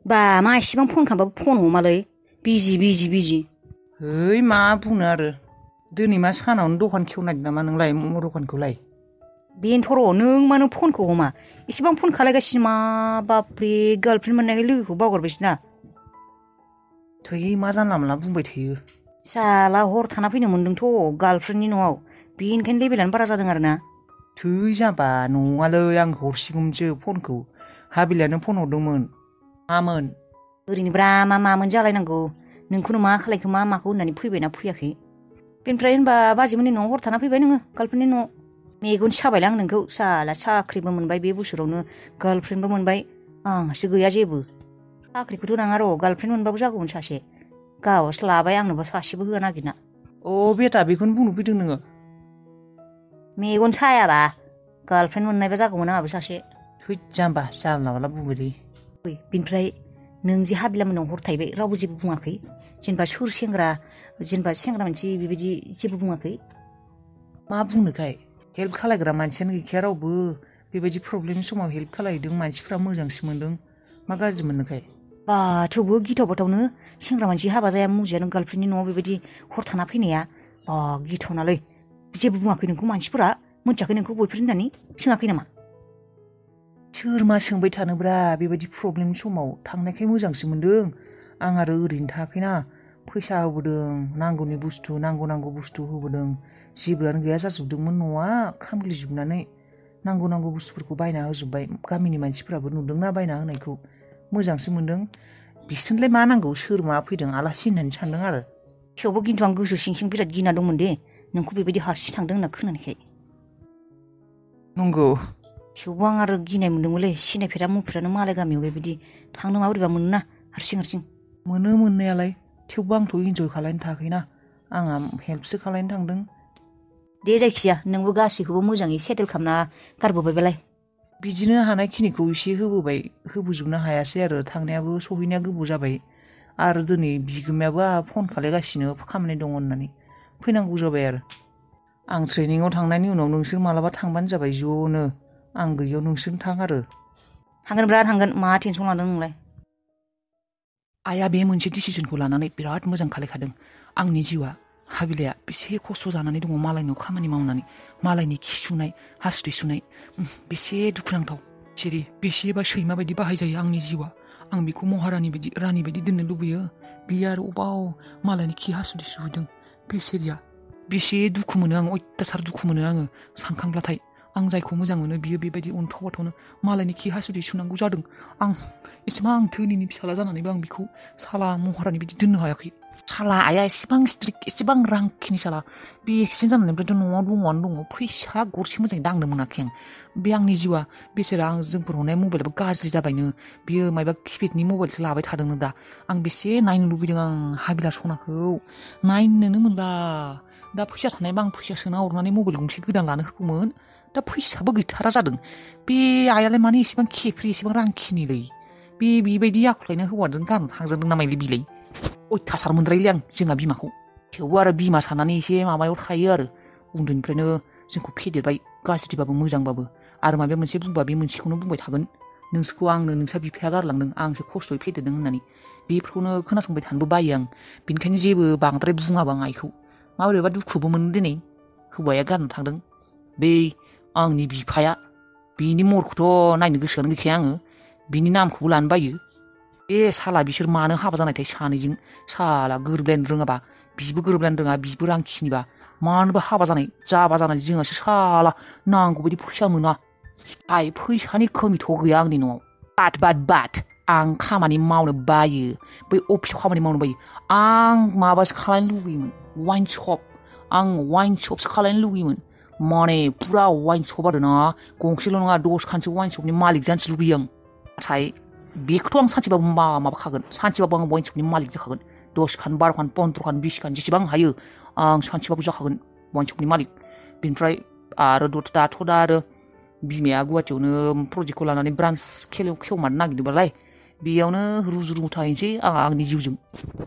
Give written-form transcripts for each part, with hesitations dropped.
बा मा एसेबां फन खालामबाबो फन हमालै बिजि है मा बुंनो आरो दिनै मा सानावनो दखान खेवनायदों नामा नोंलाय दखानखौलाय बेनोथ' र' नों मानो फनखौ हमा एसेबां फन खालायगासिनो मा बाप्रे गार्लफ्रेन्ड मोननायखाय लोगोखौ बावगारबायसो ना थै मा जानला मोनला बुंबाय थायो साला हर थाना फैनो मोन्दोंथ' गार्लफ्रेन्डनि न'आव बेनिखायनो लेबेलानो बारा जादों आरो ना थै जाबा नङालै आं हरसिगौमोनसो फनखौ हाबिलायानो फन हरदोंमोन मामोन ओरैनोब्रा मामोन जालायनांगौ नोंखौनो मा खालायखो मा माखौ होननानै फैबायना फैयाखै बेनिफ्राय होनबा बाजैमोननि न'आव हर थाना फैबाय नोङो गार्लफ्रेन्डनि न'आव मेगन साबायलां आं नोंखौ साला साख्रिबो मोनबाय बे बोसोरावनो गार्लफ्रेन्डबो मोनबाय आंहासो गैया जेबो साख्रिखौथ' नाङा र' गार्लफ्रेन्ड मोनबाबो जागौमोन सासे गावहासो लाबाय आंनोबा सासेबो होआ नागिरना अ बेटा बेखौनो बुंनो फैदों नोङो मेगन सायाबा गार्लफ्रेन्ड मोननायबा जागौमोन आंहाबो सासे थै जाम्बा जानला मानला बुंबायलै बिनिफ्राय नों जे हाबिलामोननाव हर थाहैबाय रावबो जेबो बुङाखै जेनेबा सोर सेंग्रा मानसि बेबायदि जेबो बुङाखै मा बुंनोखाय हेल्प खालायग्रा मानसियानो गैखाया रावबो बेबायदि प्रब्लेमनि समाव हेल्प खालायदों मानसिफ्रा मोजांसो मोनदों मा गाज्रि मोननोखाय बा थेवबो गिथाव बाथावनो सेंग्रा मानसि हाबा जाया मुजिया नों गार्लफ्रेन्डनि न'आव बेबायदि हर थाना फैनाया बा गिथावनालै जेबो बुङाखै नोंखौ मानसिफोरा मोनथियाखै नोंखौ बयफ्रेन्ड होननानै सोङाखै नामा सोर मा सोंबाय थानोब्रा बेबायदि प्रब्लेमनि समाव थांनायखाय मोजांसो मोनदों आं आरो ओरैनो थायाखैना फैसा होबोदों नांगौनि बुस्थु नांगौ बुस्थु होबोदों जेबोआनो गैया जाजोबदोंमोन न'आ खामग्लिजोबनानै नांगौ बुस्थुफोरखौ बायना होजोब्बाय गामिनि मानसिफोराबो नुदोंना बायना होनायखौ मोजांसो मोनदों बिसोरनोलाय मा नांगौ सोर मा फैदों आलासि होननानै सानदों आरो थेवबो खिन्थु आं गोसो सिं बिराद गिना दंमोन दे नोंखौ बेबायदि हारसिं थांदों होनना खोनानायखाय नंगौ थेवबो आं आरो गिनाय मोनदोंमोनलै सिनायफेरा मुंफेरानो मालाय गामियाव बेबायदि थांनो मा बोरैबा मोनोना हारसिं मोनो मोननायालाय थेवबो आंथ' इन्जय खालायनो थायाखैना आंहा हेल्पसो खालायनो थांदों दे जायखिजाया नोंबो गासैखौबो मोजाङै सेटेल खालामना गारबोबायबालाय बिदिनो हानायखिनिखौ एसे होबोजोबनो हायासै आरो थांनायाबो सहैनाया गोबाव जाबाय आरो दिनै बिगोमायाबो फन खालायगासिनो खामानि दङ होननानै फैनांगौ जाबाय आरो आं ट्रेनिङाव थांनायनि उनाव नोंसोर मालाबा थांबानो जाबाय ज'नो आं गैयियाव नोंसोर थां आरो थांगोन मा टेनसन लादों नोंलाय आइया बे मोनसे डिसिसनखौ लानानै बिराद मोजां खालायखादों आंनि जिउआ हाबिलाया बेसे खस्थ' जानानै दङ मालायनाव खामानि मावनानै मालायनि खि सुनाय हासुदै सुनाय बेसे दुखुनांथाव सिरि बेसेबा सैमा बायदि बाहायजायो आंनि जिउआ आं बेखौ महारानि बायदि रानि बायदि दोननो लुबैयो बियो आरो अबाव मालायनि खि हासुदै सुहोदों बेसेरिया बेसे दुखु मोनो आं अयथासार दुखु मोनो आङो सानखांब्लाथाय आं जायखौ मोजां मोनो बियो बेबायदि अन्थाव बाथावनो मालायनि खि हासुदै सुनांगौ जादों आं एसेबां धोनिनि फिसाला जानानैबो आं बेखौ साला महारानि बिदि दोननो हायाखै साला आइया एसेबां स्ट्रिक्ट एसेबां रांखिनि साला बे एक्सिडेन्ट जानायनिफ्रायथ' न'आव दङ फैसा गरसे मोजाङै दांनो मोनाखै आं बे आंनि जिउआ बेसेरा आं जोंफोर हरनाय मबाइलाबो गाज्रि जाबायनो बियो मायबा किपेडनि मबाइलसो लाबाय थादोंनो दा आं बेसे नायनो लुबैदों आं हाबिला सनाखौ नायनोनो मोनला दा फैसा थानायबा आं फैसा सोना हरनानै मबाइल गंसे गोदान लानो होगौमोन दा फैसाबो गैथारा जादों बे आइयालाय मानो एसेबां खेफ्रि एसेबां रांखिनिलै बेबायदि आखुलायनो हौवाजों गारनो थांजादों नामायलै बिलाय अयथासार मोनद्रायोलै आं जोंहा बिमाखौ थेवबो आरो बिमा साननानै एसे माबायाव थायो आरो उन्दैनिफ्रायनो जोंखौ फेदेरबाय गाज्रिबाबो मोजांबाबो आरो माबा मोनसे बुंबा बे मोनसेखौनो बुंबाय थागोन नोंसोरखौ आंनो नोंसा बिफाया गारलांदों आंसो खस्थ'यै फेदेरदों होननानै बेफोरखौनो खोनासंबाय थानोबो बायो आं बेनिखायनो जेबो बांद्राय बुङाबो आं आइखौ माबोरैबा दुखुबो मोनो दिनै हौवाया गारनो थांदों बै आंनि बिफाया बिनि महरखौथ' नायनो गोसोआनो गैखाया आङो बिनि नामखौबो लानो बायो बे साला बिसोर मानो हाबा जानायथाय सानैजों साला गोरोबलायनो रोङाबा बिबो गोरोबलायनो रोङा बिबो रांखिनिबा मानोबा हाबा जानाय जाबा जानाय जोंहासो साला नांगौ बायदि फैसा मोना आइ फैसानि खमिथ' गैया आंनि न'आव बाट आं खामानि मावनो बायो बै अफिसाव खामानि मावनो बायो आं माबासो खालायनो लुगैयोमोन आं वाइन शपसो खालायनो लुगैयोमोन माने फुरा वाइन शप आरो ना गंसेल' नङा 10 खानसो वाइन शपनि मालिक जानोसो लुगैयो आं नाथाय बेखौथ' आं सानसेबाबो माबाखागोन सानसेबाबो आं वाइन शपनि मालिक जाखागोन 10 खान 12 खान 15 खान 20 खान जेसेबां हायो आं सानसेबाबो जाखागोन वाइन शपनि मालिक बेनिफ्राय आरो दाथ' आरो बिमाया गुवाहाटियावनो प्रजेक्टखौ लानानै ब्रान्स खेवमारनो नागिरदोंबालाय बेयावनो रुजु रुमु थाहैनोसै आंनि जिउजों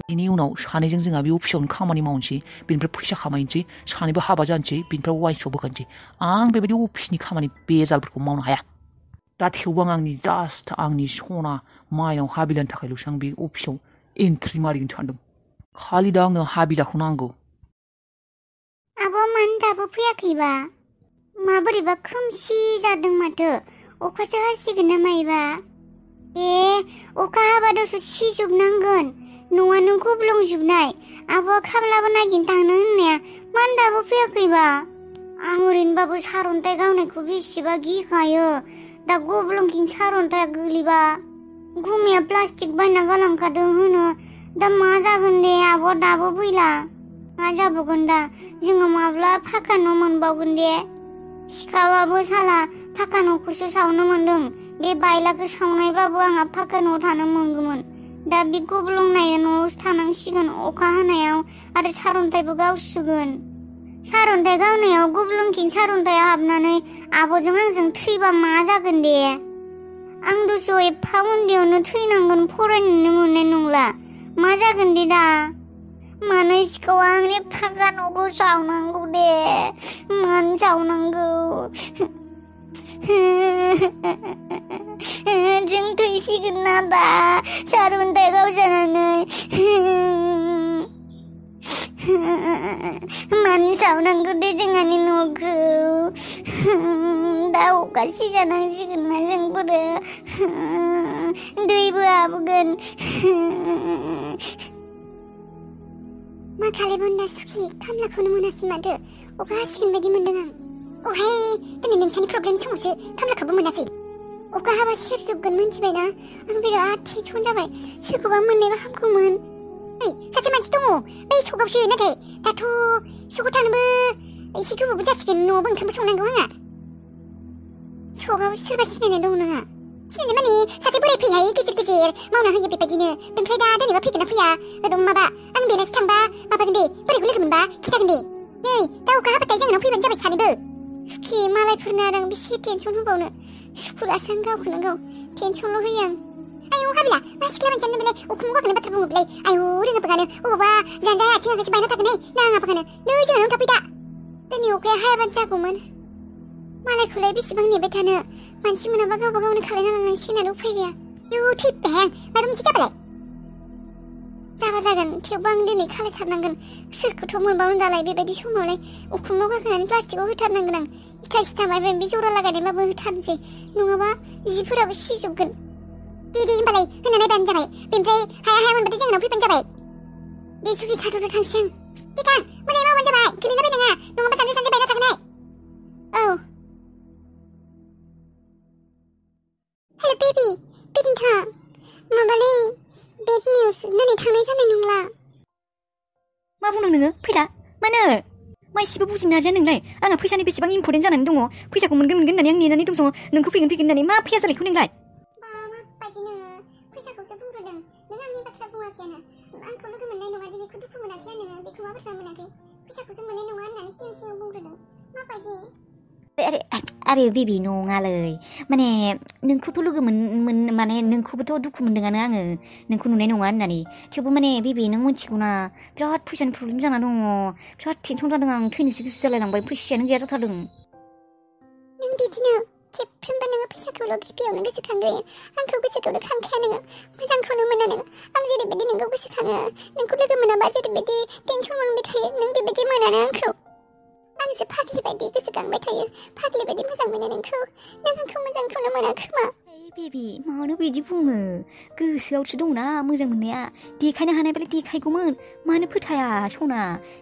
बेनि उनाव सानैजों जोंहा बे अफिसावनो खामानि मावनोसै बेनिफ्राय फैसा खामायनोसै सानैबो हाबा जानोसै बेनिफ्राय वाइन शप होखानोसै आं बेबायदि अफिसनि खामानि बेजालफोरखौ मावनो हाया दा थेवबो आंनि जास्ट आंनि सना माइनाव हाबिलानि थाखायल'सो आं बे अफिसाव एन्ट्रि मारिनो सानदों खालि दा आंनो हाबिलाखौ नांगौ आब' मानो दाबो फैयाखैबा माबोरैबा खोमसि जादों माथो अखासो हासिगोन ना माइबा अखा हाबा दसे सिजोबनांगोन न'आनो गब्लंजोबनाय आब'आ खामलाबो नागिरनो थांनो होननाया मानो दाबो फैयाखैबा आं ओरैनोबाबो सारअन्थाइ गावनायखौ बेसेबा गिखायो दा गब्लंथिं सारअन्थाइया गोलैबा गुमिया प्लास्टिक बायना गालांखादों होनो दा मा जागोन दे आब' दाबो फैला मा जाबावगोन दा जोङो माब्ला फाका न' मोनबावगोन दे सिखावाबो साला फाका न'खौसो सावनो मोनदों बे बायलाखौ सावनायबाबो आंहा फाका न'आव थानो मोनगौमोन दा बे गब्लंनाय न'आवसो थानांसिगोन अखा हानायाव आरो सारअन्थाइबो गावसिगोन सारअन्थाइ गावनायाव गब्लंथिं सारअन्थाइया हाबनानै आब'जों आंजों थैबा मा जागोन दे आं दसे एफा उन्दैयावनो थैनांगोन फरायनोनो मोननाय नंला मा जागोन दे दा मानो सिखावा आंनि फाका न'खौ सावनांगौ दे मानो सावनांगौ जों थैसिगोन ना दा सारअन्थाइ गावजानानै मानो सावनांगौ दे जोंहानि न'खौ दा अखा सिजानांसिगोन ना जोंफोरो दैबो हाबगोन मा खालामगोन दा सुखि खामलाखौनो मोनासै माथो अखा हासिगोन बायदि मोनदों आं अहाय दिनै नोंसानि प्रब्लेम समावसो खामलाखौबो मोनासै अखा हाबा सेरजोबगोन मिन्थिबायना आं बिराद टेनसन जाबाय सोरखौबा मोननायबा हामगौमोन सासे मानसि दङ बै सगावसो नाथाय दाथ' सगाव थांनोबो एसे गोबावबो जासिगोन न'आवबो ओंखामबो संनांगौ आंहा सगाव सोरबा सिनायनाय दं नोंहा सिनायनाय माने सासे बोराय फैहाय गिदिर मावना होयो बेबायदिनो ओमफ्राय दा दिनैबा फैगोन ना फैया माबा आं बेलासि थांबा माबागोन दे बोरायखौ लोगो मोनबा खिथागोन दे नै दा अखा हाबाथाय जोंनाव फैबानो जाबाय सानैबो सुखि मालायफोरनो आरो आं बेसे टेनसन होबावनो सुखुलासो आं गावखौनो गाव टेनसनल' होयो आं आयौ हाबिला मा सिख्ला मोनजानो बेलाय अखुमाव गाखोनो बाथ्रा बुङोब्लाय आयौ रोङाबो गानो अबावबा जानजाय आथिं आखायसो बायना थागोन नाङाबो गानो नै जोंनाव थाफै दा दिनै अखाया हायाबानो जागौमोन मालायखौलाय बेसेबां नेबाय थानो मानसि मोनाबा गावबा गावनो खालायना लांनांसिगोन आरो उफाय गैया आयौ थैबाय आं माबा मोनसे जाबालाय जाबा जागोन थेवबो आं दिनै खालायथारनांगोन सोरखौथ' मोनबावनो दालाय बेबायदि समावलाय उखुमाव गाखोनानै प्लास्टिकआव होथारनांगोन आं इथा सिथा माबा बे जरा लागायनायबाबो होथारनोसै नङाबा जिफोराबो सिजोबगोन दे होनबालाय होना नायबानो जाबाय बेनिफ्राय हाया मोनबाथाय जोंनाव फैबानो जाबाय दे सुखि थाथ'थ' थांसै आं दे थां मोजाङै मावबानो जाबाय गोलैलाबाय नङा नङाबा सानसे बायना थागोन औ हेल' बेबि बिदिनो थां माबालै बेड निउस दिनै थांनाय जानाय नंला मा बुंदों नोङो फैला मानो माइसिबो बुजिनो नाजाया नोंलाय आंहा फैसानि बेसेबां इम्परटेन्ट जानानै दङ फैसाखौ मोनगोन होननानै आं नेनानै दङ नोंखौ फैगोन होननानै मा फैया जालायखौ नोंलाय माबायदि नोङो फैसाखौसो बुंग्रोदों नों आंनि बाथ्रा बुङाखैयानो आंखौ लोगो मोननाय नङा दि बेखौ दुखु मोनाखै नोङो बेखौ मा बाथ्रा मोनाखै फैसाखौसो मोननाय नङा होननानै सिगां बुंग्रोदों माबायदि आरे बेबि नङालै माने नोंखौथ' लोगो माने नोंखौबोथ' दुखु मोनदोंआनो आङो नोंखौ नुनाय नङा होननानै थेवबो माने बेबि नों मिथिगौना बिराद फैसानि प्रब्लेम जाना दङ बिराद टेनसन जादों आं थैनोसो गोसो जालायलांबाय फैसायानो गैया जाथारदों नों बिदिनो खेबफ्रोमबो नोङो फैसाखौल' गिबियावनो गोसोखांग्रोयो आंखौ गोसोखौनो खांखाया नोङो मोजांखौनो मोना नोङो आं जेरैबायदि नोंखौ गोसोखाङो नोंखौ लोगो मोनाबा जेरैबायदि टेनसन मोनबाय थायो नों बेबायदि मोनानो आंखौ आंसो फाग्लि बायदि गोसोखांबाय थायो फाग्लि बायदि मोजां मोनो नोंखौ नों आंखौ मोजांखौनो मोना खोमा बेबि मानो बिदि बुङो गोसोआवसो दंना मोजां मोननाया देखायनो हानायबालाय देखायगौमोन मानो फोथाया सना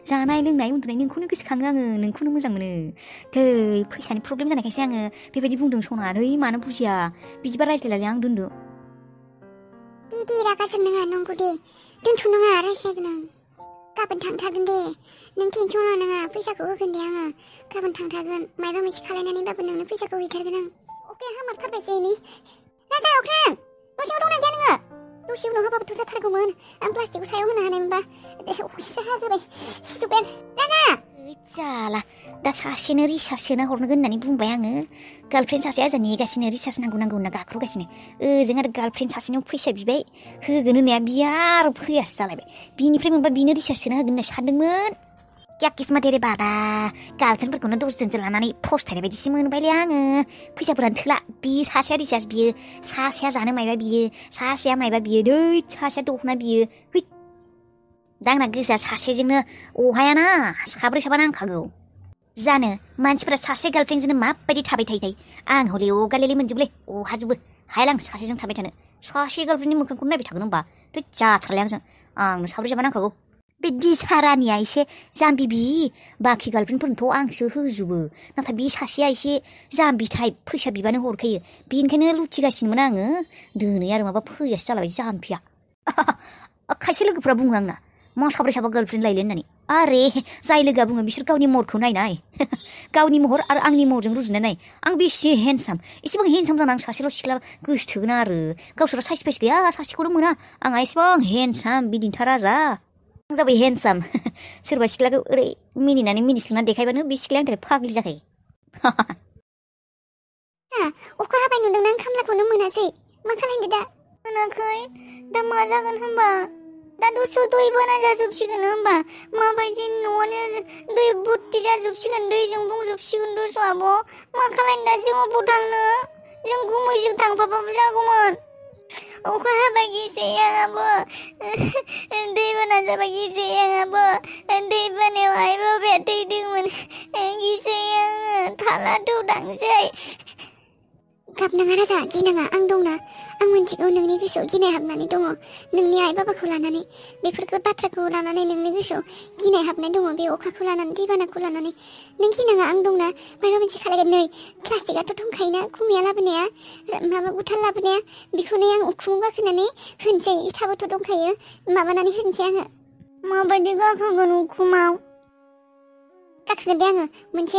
जानाय लोंनाय उन्दुनाय नोंखौनो गोसोखाङो आङो नोंखौनो मोजां मोनो थै फैसानि प्रब्लेम जानायखायसो आङो बेबायदि बुंदों सना नै मानो बुजिया बिदिबा रायज्लायलाय आं दोनदो दे रागा जोंनाङा नंगौ दे दोनथ'नाङा रायज्लायगोन आं गाबोन थांथारगोन दे नों टेनसन लानाङा फैसाखौ होगोन दे आङो गाबोन थांथारगोन माबा मोनसे खालायनानैबाबो नोंनो फैसाखौ हैथारगोन आं अखाया हामारथारबायसो नै राजा अख्रां न' सिङाव दंना गैया नोङो दसे उनाव होबाबोथ' जाथारगौमोन आं प्लास्टिकखौ सायाव होनो हानायमोनबा अखायासो हाग्रोबाय सिजोब्बाय राजा जाला दा सासेनो रिसार्ज सोना हरनो होननानै बुंबाय आङो गार्लफ्रेन्ड सासे आजा नेगासिनो रिसार्ज नांगौ होनना गाख्र'गासिनो ओजों आरो गार्लफ्रेन्ड सासेनाव फैसा बिबाय होगोन होननाया बियो आरो फैयासो जालायबाय बिनिफ्राय मोनबा बिनो रिसार्ज सोना होगोन होनना सानदोंमोन क्या किस्मत रे बाबा गार्लफ्रेन्डफोरखौनो दसजनसो लानानै फस्थायनाय बायदिसो मोनबायलै आङो फैसाफोरानो थोला बि सासेया रिसार्ज बियो सासेया जानो मायबा बियो सासेया मायबा बियो दै सासेया दख'ना बियो है दा आंना गोसोआ सासेजोंनो अहायाना साब्रै साबा नांखागौ जानो मानसिफोरा सासे गार्लफ्रेन्डजोंनो माबायदि थाबाय थायो आं हले अगालेले मोनजोबोलै अहाजोबो हायालां सासेजों थाबाय थानो सासे गार्लफ्रेन्डनि मोखांखौ नायबाय थागोन होनबा दै जाथारलाय आंनो साब्रै साबा नांखागौ बे दिसारानिया एसे जाम्बिबि बाखि गार्लफ्रेन्डफोरनोथ' आंसो होजोबो नाथाय बे सासेया एसे जाम्बि टाइप फैसा बिबानो हरखायो बेनिखायनो लुथिगासिनोमोन आङो दोनै आरो माबा फैयासो जालाबाय जाम्बिया खायसे लोगोफ्रा बुङो आंना मा साब्रै साबा गार्लफ्रेन्ड लायले होननानै आरे जाय लोगोआ बुङो बिसोर गावनि महरखौ नायनाय गावनि महर आरो आंनि महरजों रुजुनाय नाय आं बेसे हेन्डसाम एसेबां हेन्डसाम जाना आं सासेल' सिख्ला गोसोथोगोन आरो गावसोरा साइस फाइस गैया सासेखौनो मोना आंहा एसेबां हेन्डसाम बिदिन्था राजा आं जाबाय हेन्डसाम सोरबा सिख्लाखौ ओरै मिनिनानै मिनिस्लुना देखायबानो बे सिख्लाया आंनि थाखाय फाग्लि जाखायो अखा हाबाय नुदोंना आं खामलाखौनो मोनासै मा खालामदो दा मोनाखै दा मा जागोन होनबा दा दसे दै बाना जाजोबसिगोन होनबा माबायदि न'आनो दै बुरथि जाजोबसिगोन दैजों बुंजोबसिगोन दस' आब' मा खालामनो दा जों अबाव थांनो जों गुमैजों थांफाबाबो जागौमोन अखा हाबाय गिसै आंहाबो दै बाना जाबाय गिसै आंहाबो दै बानायाव आइ बाबाया थैदोंमोन गिसै आङो थाला थौदांसै गाबनाङा राजा गिनाङा आं दंना आं मिन्थिगौ नोंनि गोसोआव गिनाय हाबनानै दङ नोंनि आइ बाबाखौ लानानै बेफोरखौ बाथ्राखौ लानानै नोंनि गोसोआव गिनाय हाबनाय दङ बे अखाखौ लानानै दैबानाखौ लानानै नों गिनाङा आं दंना माबा मोनसे खालायगोन नै प्लास्टिकआथ' दंखायोना खुमिया लाबोनाया माबा गुथाल लाबोनाया बेखौनो आं उखुमाव गाखोनानै होनसै इसाबोथ' दंखायो माबानानै होनसै आङो माबायदि गाखोगोन उखुमाव गाखोगोन दे आङो मोनसे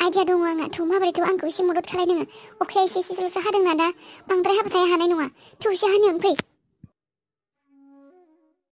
आइडिया दङ आंहा थौ माबोरैथ' आंखौ एसे मदद खालाय नोङो अखाया एसेल'सो हादोंना दा बांद्राय हाबाथाय हानाय नङा थौ एसे हानो फै